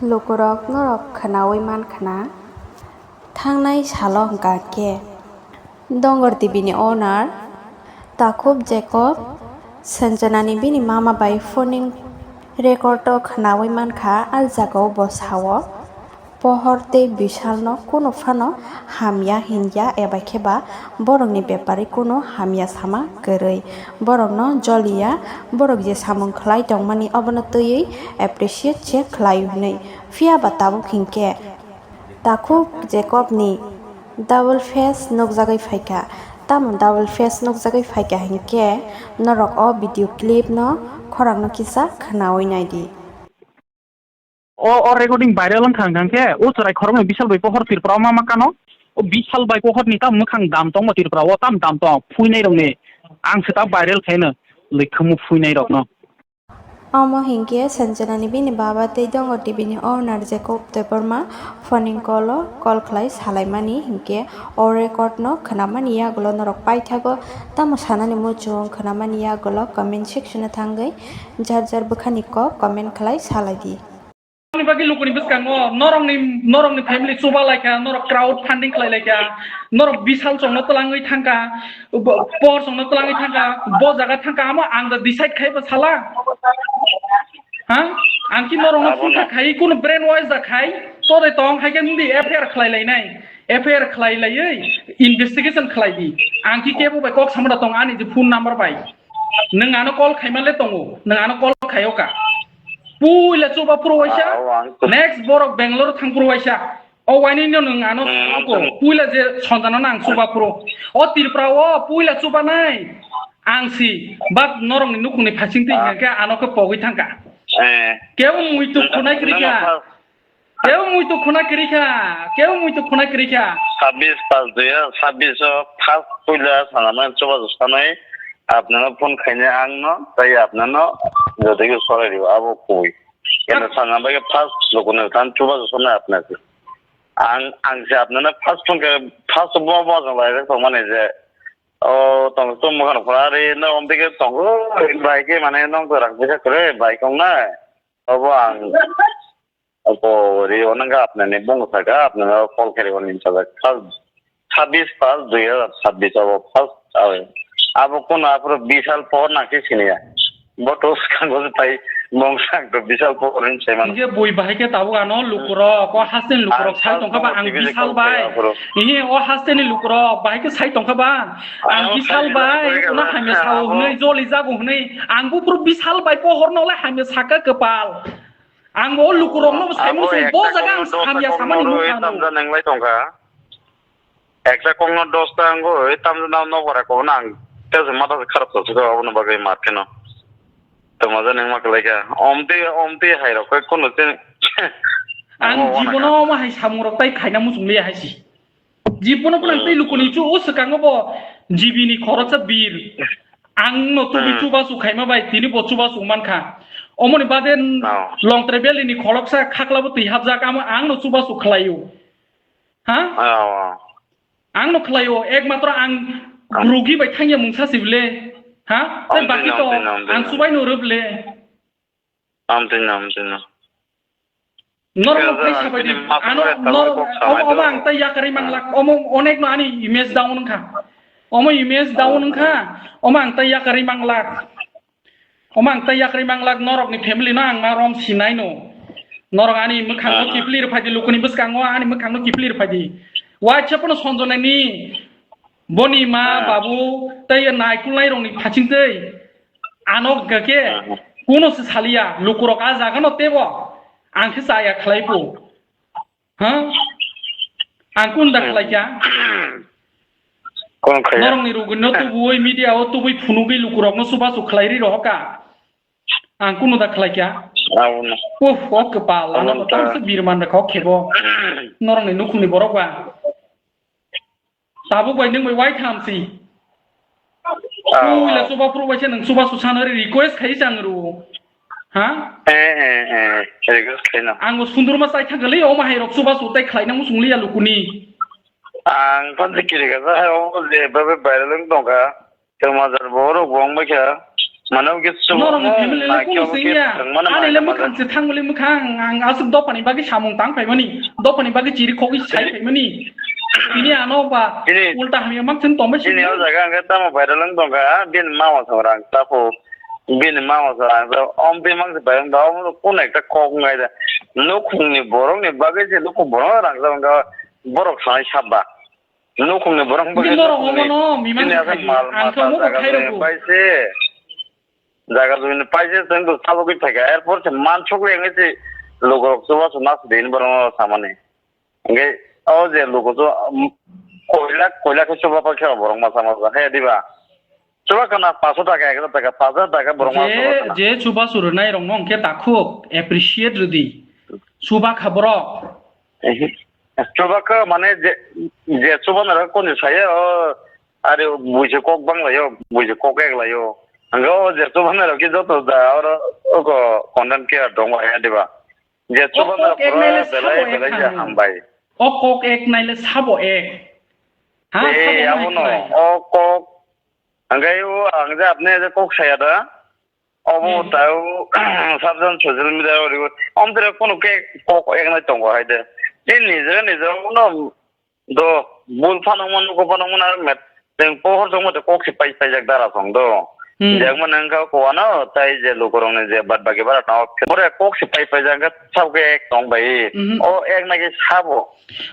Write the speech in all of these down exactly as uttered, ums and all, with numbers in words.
Lukurok norok khwnaui mankha na, thangnai salo hwnkha khe Dongor T V ni owner Takhuk Jacob Sanjana ni bini mama bai phoning record o khwnaui mankha, a jagao bo sao, pohor tei Bishal no kunu phano hamya hinya eba khe ba borok ni bepari kunu hamya sama kwrwi, borok no joliya, borok je samung khlai tongmani obono twiwi appreciate se khlai hwnwi. Phiya ba tabuk hinkhe Takhuk Jacob ni double face nukjagwi phaikha. Tamo double face nukjagwi phaikha hinkhe norok o video clip no khorang no kisa khwnaui naidi. O, o recording viral wngkha hwnkha khe, o chwrai khoroknwi Bishal bai pohor Tripura o ma ma kano, o Bishal bai pohor ni tam mwkhang dam tongma Tripura o, tam dam tong, phuinai rokni, ang se ta viral khaino, lwkhumu phuinai rokno. Omo hinkhe Sanjana ni bini baba tei Dongor T V ni owner Jacob Debbarma phoning call o call khlai salaimani hinkhe o record no khwnamani yagulo norok paithago tamo sanani muchung khwnamani yagulo comment section o thangwi jar jar bwkhani kok comment khlai salaidi. Nokni bagwi lukuni bwskango norokni, norokni family chuba laikha, norok crowd funding khlai laikha, norok Bishal chongno twlangwi thangkha, bo-, por chongno twlangwi thangkha, bo jaga thangkha, amo ang da decide khaiba sala? Ha? Ang ki norokno phone kha khai, kunu brainwash da khai, tore tong hai khe nungdi F I R khlai lainai, F I R khlai laiwi investigation khlai di. Ang ki kebo bai kok samada tong ani je phone number bai. Nwng ano call khaima le tongo, nwng ano call khaio ka. Puila chuba phuru waisa, Ah, o ang to- next borok Bangalore thang phuru waisa. O wainwi no nwng ano Hmm, ang ko, to- puila je Sanjana no ang chuba phuru. O Tripura o puila chuba nai. Ang si, but norokni nukhungni phasing twi Ah. hinkhe ano khe pogwi thangka. Eh. Kebo muitu Hmm, khunai nwng krikha. First Kebo muitu khuna kwrwi kha, kebo muitu khuna kwrwi kha. Sabis pas dui hazar sabis o first puila sanamani chubachu sanwi apnano phone khainai ang no, tei apnano jotoi khe sorai rio abo kubui. Keno sana bagwi first lukuni than chubachu sanai apnasi. Ang, ang se apnano first phone khe, first bo, bo jong lai rok tongmani je, o, tong, tong mwkhang phura ri, no, omtike tongo, bai khe mane nong to rang puisa kwrwi, bai kong nai. Obo ang Abo ri o nang apnani bung saka apnani call kari o nin sajak. First sabis pas dui hazar sabis abo first awe. Abo kono aphuru Bishal pohor nangsi siniya. Bo to swkango pai mong sang to Bishal pohor hin sai mano. Hinkhe bui bahai khe tabuk ano lukurok, o hasteni lukurok Ang sai tongkha ba, ang T V Bishal bai. Ihi o hasteni lukurok bahai khe sai tongkha ba, ang Bishal bai, ono hamya sao hwnwi, joli jago hwnwi. Ang buphuru Bishal bai pohor no le hamya saka kwpal. Ang bo lukurokno bo saimung sung, bo jaga ang hamya samani nukha ano. Tamja nenglai tongkha. Ekta kokno dosta ango, oi tamja na nok bara kokno ang tesa mata se kharap tongsi ko abono bagwi mar kheno. Tongma ja nengma kwlaikha. Omtwi, omtwi hai rok khe kono se. Ang jibono omo hai samung rok tai khaina muchung liya hai si. Jibono phunang tei lukuni chu o swkango bo G B ni khoroksa bir. Ang no tubui chubachu khaima bai tini bo chubachu mankha. Omoni bade Longtrai Valley ni khoroksa khakla bo twi hapjak, amo ang no chubachu khlaio. Ha? Ang no khlaio, ekmatro ang rugi bai thangya mungsa sibile. Ha? Tei baki to ang chubai no rwble. Amtwino, amtwino. Norok no phai sabai di. Ano, nor-, omo, omo ang tai yakarwi manglak. Omo onek no ani image down wngkha. Omo image down wngkha. Omo ang tai yakarwi manglak. Omo ang tai yakarwi manglak. Norok ni family no ang ma rom sinai no. Norok ani mwkhang no kipli rw phai di, lukuni bwskango ani mwkhang no kipli rw phai di. Waisa pono Sanjana ni boni ma babu tei naikulnai rok ni phaching tei. Ano hwnkha khe kuno se saliya, lukurok a jaga no tebo ang khe chaya khlai phu. Ha? Ang kun da khlai kha? Norok ni rugwi no tubui media o tubui phunugwi lukurok no chubachu khlai ri rohor kha. Ang kuno da khlai kha? Uff, o kwpal ano bo tamsa birman rwkha o khebo. Norok ni nukhung ni borok ba. Tabuk bai nwng bai wai tham si. Puila chuba phuru bai se nwng chuba su sana request khai chang ru. Ha? Eh, eh, eh, request khai na. Ang bo sundurma chai thang kali, o ma hai rok chuba su tai khlai nang sung liya lukuni. Ang phan se kiri ka sa hai o le ba ba viral wng tong kha. Temajar borok bo wng bai kha. Mane oke chwng Norokni mo family le na kunu khe sing oke ya. Thwng mano Ani le mane mwkhang se thang bole mwkhang ang aswk dophani bagwi samung tang phaimani. Dophani bagwi chiri khogwi sai phaimani. Tini ano ba Tini ulta hamya mak thwng tongma Tini o sini. Jaga ang khe tamo viral wng tongkha, bini mama song rang tapo. Bini mama song rang tapo. Om bini mang se viral wng tongkha, omo kunu ekta kok wngnai da. Nukhungni borokni bagwi se nukhung borok rang jak wngkha, borok sanai saba. Nukhungni borok Bini bagwi norok nukhungni omono mimang Tini asa khaidi. Mal Ang khe mata omo bo jaga khairokgo. Pai se. Jaga jumini paise chwng to sabogwi phaikha, erpor se mansukli wngwi se lukurok chubachu nasidi hinwi borokno samani. Hwnkhe o je luku chu, um, koilak koilak khe chuba paikha borok masa masa, he diba? Chuba kana paanso taka, ek hajar taka, paanch hajar taka borok masa Je, masa na. Je chubachu rwnairokno hwnkhe takhuk appreciate rwdi. Chuba kha borok. Ehe. Chuba kha mane je, je chubanai rok koni saye o, are buise kok banglaio, buise kok eklaio. Hwnkhe o je chubanai rok khe joto da oro oko content creator tongo ya diba? Je O chubanai kok rok ek naile pura belai sabo ek belai je thangwi. Hambai. O kok ek naile sabo ek. Ha, Ee, sabo abono, hai. O kok, hwnkhe o ang je apni je kok saya da, obo Hmm. tao sabjan social media o ribo. Om tere kono ke kok ek nai tongo hai de. Je nijera nijera uno do bul phano mano ko phano mano ar met. Teng pohor jong mate kok si pai pai jak dara song do. Hmm. Jak mane wngkha ko ano tai je lukurok ni je bad bagi bara no. Bore kok si pai pai jak sab ke ek tong bai. Mhm. O ek nai ke sabo.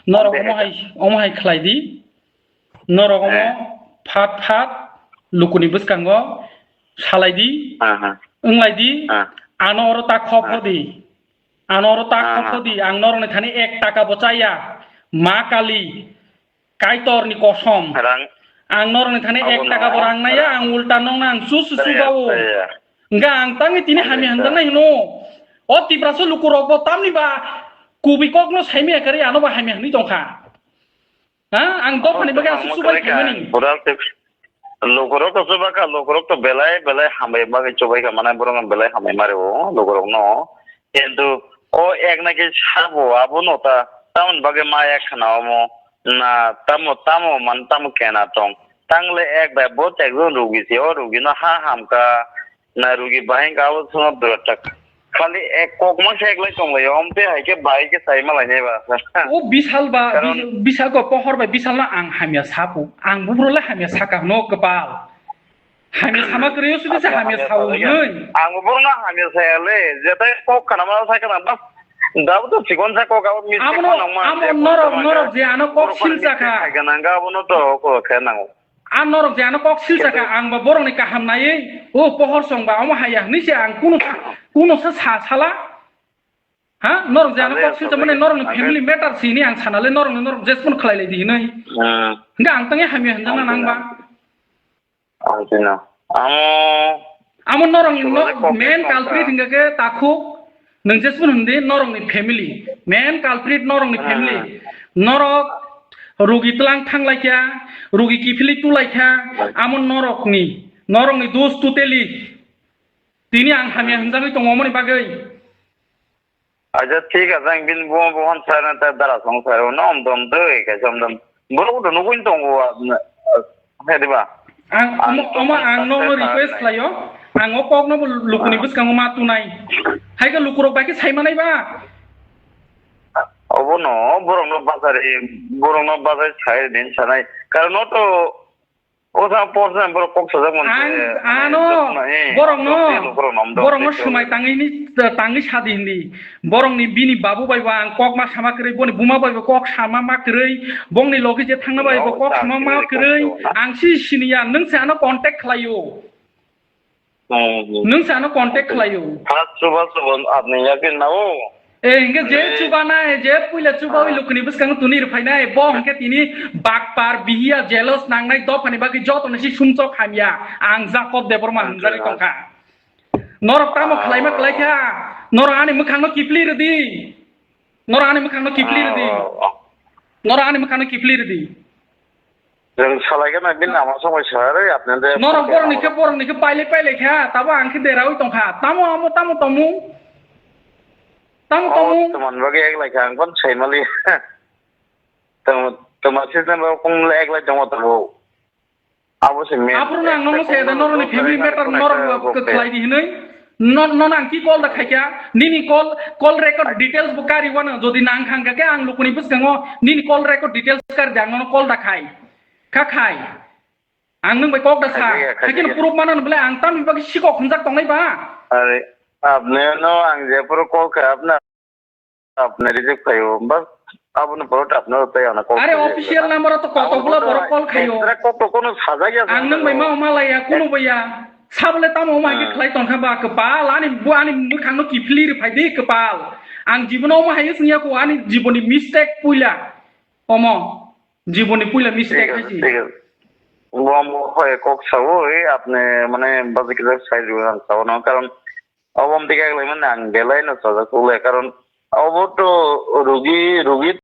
Norok Om omo hai, omo hai khlai di. Norok omo Eh. Phat phat lukuni bwskango salai di, Aha. Wnglai di, Ah. Ano oro ta khop Ah. Hodi. Ano oro ta khop Aha. Hodi, ang norokni thani ek taka bo chaya. Ma Kali, Kaitorni kosom. Rang. Ang norokni thani Abo ek taka bo no, rang naya, rang. Ang ulta nongna ang su su su Chaya, bao. Chaya. Hwnkha ang tangwi tini Chaya, hamya chaya. Hwnjaknai hwno. O Tiprasa lukurokbo tamni ba kubui kokno saimaya kwrwi ano bo hamya hwnwi tongkha. Ha? Ang dophani bagwi aswk chubai khaimani. Bural tip-, lukurok to chuba kha, lukurok to belai, belai hambai bagwi chubai kha, mane borok no belai hambai mari o, lukurok no. Kintu o ek na khe sabo, abo no ta, tamoni bagwi ma ek khna omo, na tamo, tamo, man tamo kena tong. Tangle ek bai bo ekjon rugi se, o rugi no ha hamkha, Na rugi bahai wngkha abo sono dura tak. Khali ek kok ma se eklai tonglaio, omte hai khe bahai khe sai malainai ba. O Bishal ba, Karon Bis-, Bishal ko pohor bai Bishal no ang hamya sapu. Ang bubro le hamya saka hwno kwpal. Hamya sama kwrwi o sudi se Hamya, hamya hamya sao sabai ya. Hwnwi. Ang bubro no hamya saya le, jetai kok khana ma sai khana bas. Dabu to chikon sa kok abo mis Amo no, khana ma amo je norok, kok norok je ano kok sil saka. Khai khana ga abo no to ko khe nango. A norok je ano kok silsa kha, ang ba borokni kaham naiwi, o pohor song ba omo haya hwnwi se ang kuno sa, kuno sa sa sala. Ha? Norok je ano kok silsa mani norokni family matter sini ang sana le norokni norok jesmon khlai lai di hinwi. Hwnkhe ang tangwi hamya hwnjakna nang ba. Ang sino. Amo Amo norokni no, main culprit hingka khe takhuk, nwng jesmon hwndi norokni family. Main culprit norokni family. Norok rugi tlang thang lai kha, rugi kiphilwi tu lai kha, amo norokni, norokni dos totally. Tini ang hamya hwnjagwi tongo omoni bagwi. Acha, thik ase, ang bini bumo buphang sai na ta dara song sai rw no, om dom doi, kaisa om dom. Borok to nugwi tongo, ah, he diba? Ang, ang omo, omo ang no no request khlaio. Ang o kok no bo lukuni bwskango ma tunai. Hai khe lukurok bai khe sai manai ba. Obo no, borok no bachari, borok no bachari sai din sanai. Karon no to O sa por sa borok kok sajak man Ang, je, ano, ano, eh, borok no, joto lukurok nom dong, borok no joto. Swmai tangwi ni, tangwi sadi hindi. Borok ni bini babu bai bo ang kok ma sama kwrwi, boni buma bai bo kok sama ma kwrwi, bongni logi je thangna bai bo kok sama ma kwrwi, ang si siniya, nwng se ano contact khlaio. Hmm, hmm. Nwng se ano contact khlaio. First chuba chuba apni yakin na o. Eh, hingke je chubanai, je puila chubawi lukuni bwskango tuni rwphainai, bo hingke tini bakpar, bihiya, jealous nangnai, dophani bagwi joto ni si sumsok hamya. Ang Jakob Debbarma hwnjagwi tongkha. Norok tamo khlaima khlaikha, norok ani mwkhangno kiphilwi rwdi. Norok ani mwkhangno kiphilwi rwdi. Norok ani mwkhangno kiphilwi rwdi. Chwng salai gana bini lama songwi sa rwi apni de. Norok borokni khe, borokni khe pailai pailai kha, tabo ang khe deraui tongkha. Tamo amo, tamo tamo. Tamo tamo. Tamo bagwi eklai kha, ang phano sai mali. Tamo, tamo sisne ba kung eklai tongo tabo. Abo se main. Aphuru no ang nono se da, noroni family matter norok kok khlai di hinwi. No, no, ang ki call da khaikya? Nini call, call record details bo kari wano. Jodi nang khang khe ang lukuni bwskango nini call record details kari di, ang nono call da khai. Kha khai. Ang nwng bai kok da sa. Khaikya, khaikya. Haikhe no proof mano bole ang tamni bagwi sikok hwnjak tongnai ba? Are, apne no ang je puro call kha apna, apne receive khayo. Bas, abono puro apne tai ana call. Are khayo. Official number to koto bula borok call khayo. Extra call to kono sajak ya. Ang nwng bai ma ma laya, kuno baya. Sabole tamo ma ke khlai tongkha ba kwpal, ani bu ani bwkhang no kiphili ri phai di kwpal. Ang jibono ma hayo singya ko ani jiboni mistake puila. Omo, jiboni puila mistake hai si. Thik ase, thik ase. Bo, bo hoi kok sao, e, apne, mane, baji kisa sai ribo ang sao no, karon obo amtwi kak lai mane ang belai no sajak le, karon obo to rugi, rugi